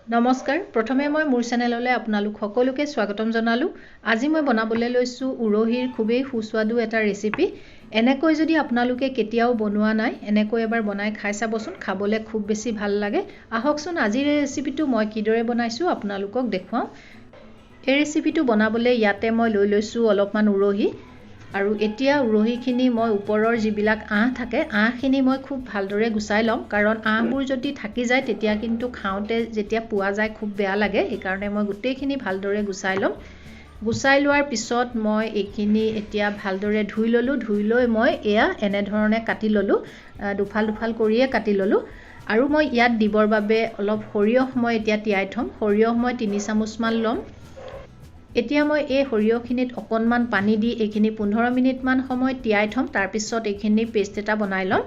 নমস্কাৰ, প্ৰথমে মই মোৰ চেনেললৈ আপোনালোক সকলোকে স্বাগতম জনালোঁ। আজি মই বনাবলৈ লৈছোঁ উৰহীৰ খুবেই সুস্বাদু এটা ৰেচিপি। এনেকৈ যদি আপোনালোকে কেতিয়াও বনোৱা নাই, এনেকৈ এবাৰ বনাই খাই চাবচোন, খাবলৈ খুব বেছি ভাল লাগে। আহকচোন, আজিৰ এই ৰেচিপিটো মই কিদৰে বনাইছোঁ আপোনালোকক দেখুৱাওঁ। এই ৰেচিপিটো বনাবলৈ ইয়াতে মই লৈ লৈছোঁ অলপমান উৰহী। আৰু এতিয়া উৰহীখিনি মই ওপৰৰ যিবিলাক আঁহ থাকে, আঁহখিনি মই খুব ভালদৰে গুচাই ল'ম, কাৰণ আঁহবোৰ যদি থাকি যায় তেতিয়া কিন্তু খাওঁতে যেতিয়া পোৱা যায় খুব বেয়া লাগে। সেইকাৰণে মই গোটেইখিনি ভালদৰে গুচাই ল'ম। গুচাই লোৱাৰ পিছত মই এইখিনি এতিয়া ভালদৰে ধুই ল'লোঁ। ধুই লৈ মই এয়া এনেধৰণে কাটি ল'লোঁ, দুফাল দুফাল কৰিয়ে কাটি ল'লোঁ। আৰু মই ইয়াত দিবৰ বাবে অলপ সৰিয়হ মই এতিয়া তিয়াই থ'ম। সৰিয়হ মই 3 চামুচমান ল'ম। এতিয়া মই এই সৰিয়হখিনিত অকণমান পানী দি এইখিনি 15 মিনিটমান সময় তিয়াই থ'ম। তাৰপিছত এইখিনি পেষ্ট এটা বনাই ল'ম।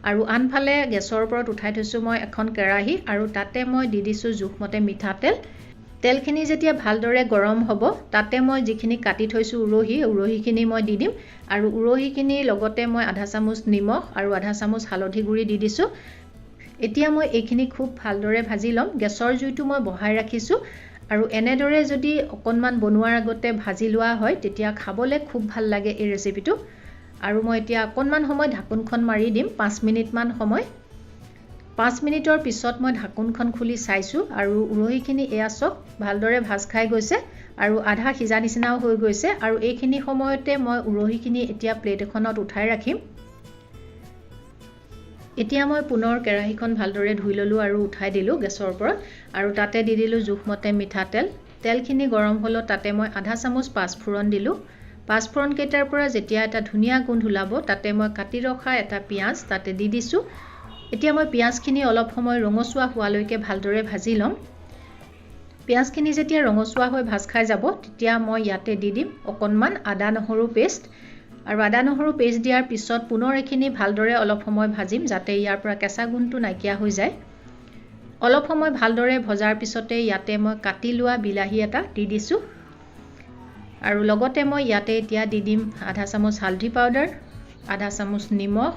আৰু আনফালে গেছৰ ওপৰত উঠাই থৈছোঁ মই এখন কেৰাহী, আৰু তাতে মই দি দিছোঁ জোখমতে মিঠাতেল। তেলখিনি যেতিয়া ভালদৰে গৰম হ'ব, তাতে মই যিখিনি কাটি থৈছোঁ উৰহী, উৰহীখিনি মই দি দিম। আৰু উৰহীখিনিৰ লগতে মই আধা চামুচ নিমখ আৰু আধা চামুচ হালধি গুড়ি দি দিছোঁ। এতিয়া মই এইখিনি খুব ভালদৰে ভাজি ল'ম। গেছৰ জুইটো মই বঢ়াই ৰাখিছোঁ। আৰু এনেদৰে যদি অকণমান বনোৱাৰ আগতে ভাজি লোৱা হয়, তেতিয়া খাবলৈ খুব ভাল লাগে এই ৰেচিপিটো। আৰু মই এতিয়া অকণমান সময় ঢাকোনখন মাৰি দিম, 5 মিনিটমান সময়। 5 মিনিটৰ পিছত মই ঢাকোনখন খুলি চাইছোঁ, আৰু উৰহীখিনি এয়া চাওক ভালদৰে ভাজ খাই গৈছে আৰু আধা সিজা নিচিনাও হৈ গৈছে। আৰু এইখিনি সময়তে মই উৰহীখিনি এতিয়া প্লেট এখনত উঠাই ৰাখিম। এতিয়া মই পুনৰ কেৰাহীখন ভালদৰে ধুই ল'লোঁ আৰু উঠাই দিলোঁ গেছৰ ওপৰত, আৰু তাতে দি দিলোঁ জোখমতে মিঠাতেল। তেলখিনি গৰম হ'লত তাতে মই আধা চামুচ পাঁচফোৰণ দিলোঁ। পাঁচফোৰণকেইটাৰ পৰা যেতিয়া এটা ধুনীয়া গোন্ধ ওলাব, তাতে মই কাটি ৰখা এটা পিঁয়াজ তাতে দি দিছোঁ। এতিয়া মই পিঁয়াজখিনি অলপ সময় ৰঙচুৱা হোৱালৈকে ভালদৰে ভাজি ল'ম। পিঁয়াজখিনি যেতিয়া ৰঙচুৱা হৈ ভাজ খাই যাব, তেতিয়া মই ইয়াতে দি দিম অকণমান আদা নহৰু পেষ্ট। আৰু আদা নহৰু পেষ্ট দিয়াৰ পিছত পুনৰ এইখিনি ভালদৰে অলপ সময় ভাজিম, যাতে ইয়াৰ পৰা কেঁচা গোন্ধটো নাইকিয়া হৈ যায়। অলপ সময় ভালদৰে ভজাৰ পিছতে ইয়াতে মই কাটি লোৱা বিলাহী এটা দি দিছোঁ। আৰু লগতে মই ইয়াতে এতিয়া দি দিম আধা চামুচ হালধি পাউডাৰ, আধা চামুচ নিমখ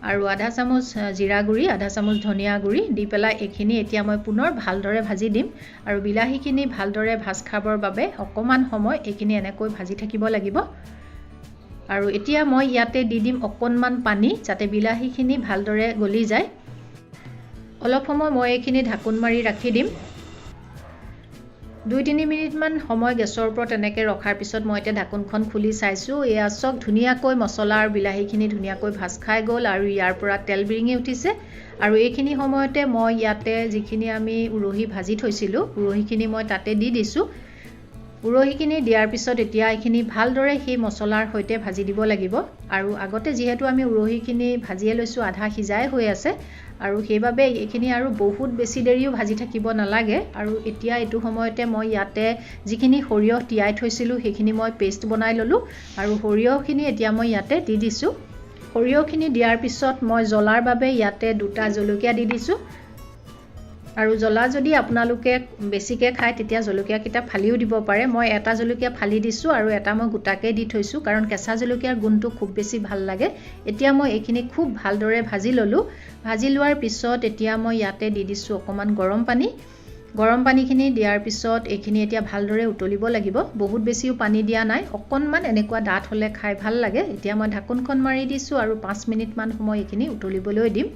আৰু আধা চামুচ জিৰা গুড়ি, আধা চামুচ ধনিয়া গুড়ি দি পেলাই এইখিনি এতিয়া মই পুনৰ ভালদৰে ভাজি দিম। আৰু বিলাহীখিনি ভালদৰে ভাজ খাবৰ বাবে অকণমান সময় এইখিনি এনেকৈ ভাজি থাকিব লাগিব। আৰু এতিয়া মই ইয়াতে দি দিম অকণমান পানী, যাতে বিলাহীখিনি ভালদৰে গলি যায়। অলপ সময় মই এইখিনি ঢাকোন মাৰি ৰাখি দিম। 2-3 মিনিটমান সময় গেছৰ ওপৰত এনেকৈ ৰখাৰ পিছত মই এতিয়া ঢাকোনখন খুলি চাইছোঁ। এয়া চাওক, ধুনীয়াকৈ মছলা আৰু বিলাহীখিনি ধুনীয়াকৈ ভাজ খাই গ'ল আৰু ইয়াৰ পৰা তেল বিৰিঙি উঠিছে। আৰু এইখিনি সময়তে মই ইয়াতে যিখিনি আমি উৰহী ভাজি থৈছিলোঁ, উৰহীখিনি মই তাতে দি দিছোঁ। উৰহীখিনি দিয়াৰ পিছত এতিয়া এইখিনি ভালদৰে সেই মছলাৰ সৈতে ভাজি দিব লাগিব। আৰু আগতে যিহেতু আমি উৰহীখিনি ভাজিয়ে লৈছোঁ, আধা সিজাই হৈ আছে, আৰু সেইবাবে এইখিনি আৰু বহুত বেছি দেৰিও ভাজি থাকিব নালাগে। আৰু এতিয়া এইটো সময়তে মই ইয়াতে যিখিনি সৰিয়হ তিয়াই থৈছিলোঁ, সেইখিনি মই পেষ্ট বনাই ল'লোঁ আৰু সৰিয়হখিনি এতিয়া মই ইয়াতে দি দিছোঁ। সৰিয়হখিনি দিয়াৰ পিছত মই জ্বলাৰ বাবে ইয়াতে 2টা জলকীয়া দি দিছোঁ। আৰু জ্বলা যদি আপোনালোকে বেছিকৈ খায়, তেতিয়া জলকীয়াকেইটা ফালিও দিব পাৰে। মই এটা জলকীয়া ফালি দিছোঁ আৰু এটা মই গোটাকৈ দি থৈছোঁ, কাৰণ কেঁচা জলকীয়াৰ গোন্ধটো খুব বেছি ভাল লাগে। এতিয়া মই এইখিনি খুব ভালদৰে ভাজি ল'লোঁ। ভাজি লোৱাৰ পিছত এতিয়া মই ইয়াতে দি দিছোঁ অকণমান গৰম পানী। গৰম পানীখিনি দিয়াৰ পিছত এইখিনি এতিয়া ভালদৰে উতলিব লাগিব। বহুত বেছিও পানী দিয়া নাই, অকণমান এনেকুৱা ডাঠ হ'লে খাই ভাল লাগে। এতিয়া মই ঢাকোনখন মাৰি দিছোঁ আৰু 5 মিনিটমান সময় এইখিনি উতলিবলৈ দিম।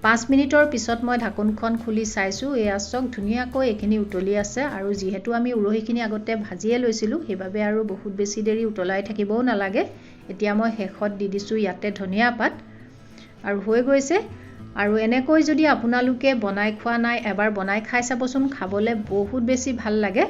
5 মিনিটৰ পিছত মই ঢাকোনখন খুলি চাইছোঁ। এয়া চাওক, ধুনীয়াকৈ এইখিনি উতলি আছে। আৰু যিহেতু আমি উৰহীখিনি আগতে ভাজিয়ে লৈছিলোঁ, সেইবাবে আৰু বহুত বেছি দেৰি উতলাই থাকিবও নালাগে। এতিয়া মই শেষত দি দিছোঁ ইয়াতে ধনিয়া পাত আৰু হৈ গৈছে। আৰু এনেকৈ যদি আপোনালোকে বনাই খোৱা নাই, এবাৰ বনাই খাই চাবচোন, খাবলৈ বহুত বেছি ভাল লাগে।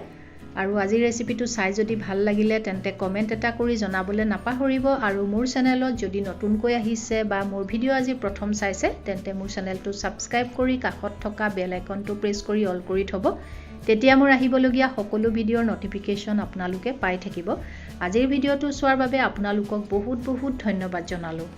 আৰু আজিৰ ৰেচিপিটো চাই যদি ভাল লাগিলে, তেন্তে কমেণ্ট এটা কৰি জনাবলৈ নাপাহৰিব। আৰু মোৰ চেনেলত যদি নতুনকৈ আহিছে বা মোৰ ভিডিঅ' আজি প্ৰথম চাইছে, তেন্তে মোৰ চেনেলটো ছাবস্ক্ৰাইব কৰি কাষত থকা বেল আইকনটো প্ৰেছ কৰি অল কৰি থ'ব। তেতিয়া মোৰ আহিবলগীয়া সকলো ভিডিঅ'ৰ ন'টিফিকেশ্যন আপোনালোকে পাই থাকিব। আজিৰ ভিডিঅ'টো চোৱাৰ বাবে আপোনালোকক বহুত বহুত ধন্যবাদ জনালোঁ।